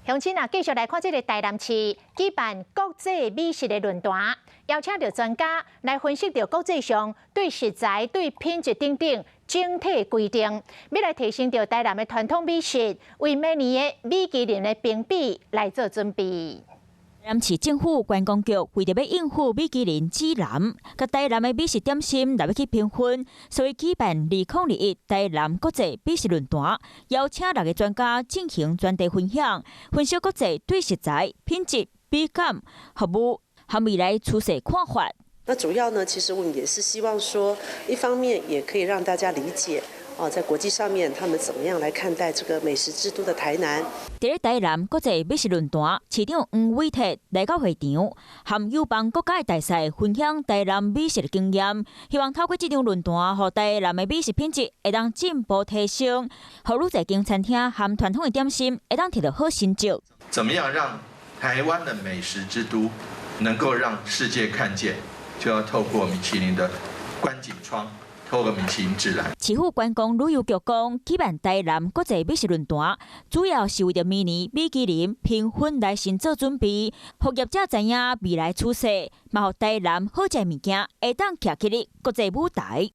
鄉親啊，繼續來看這个台南市舉辦國際美食的論壇，邀請著專家來分析著國際上對食材、對品質等等整體規定，欲來提升著台南的傳統美食，為明年的米其林的評比來做準備。台南市政府觀光局為著欲應付米其林指南，共台南的美食點心納入去評分，所以舉辦2021台南國際美食論壇，邀請六个專家進行專題分享，分析國際對食材、品質、美感、服務和未來趨勢看法。那主要呢，其實我們也是希望說，一方面也可以讓大家理解。哦，在國際上面，他們怎麼樣來看待這個美食之都的台南？佇咧台南國際美食論壇，市長黃偉哲來到會場，和友邦國家的大使分享台南美食的經驗，希望透過這場論壇，予台南的美食品質會當進步提升，予愈濟間餐廳和傳統的點心會當摕著好成績。怎麼樣讓台灣的美食之都能夠讓世界看見，就要透過米其林的觀景窗。透過米其林指南。市府觀光旅遊局講，舉辦台南國際美食論壇，主要是為著明年米其林評分來先做準備，予業者知影未來趨勢，嘛予台南好食的物件會當徛起咧國際舞台。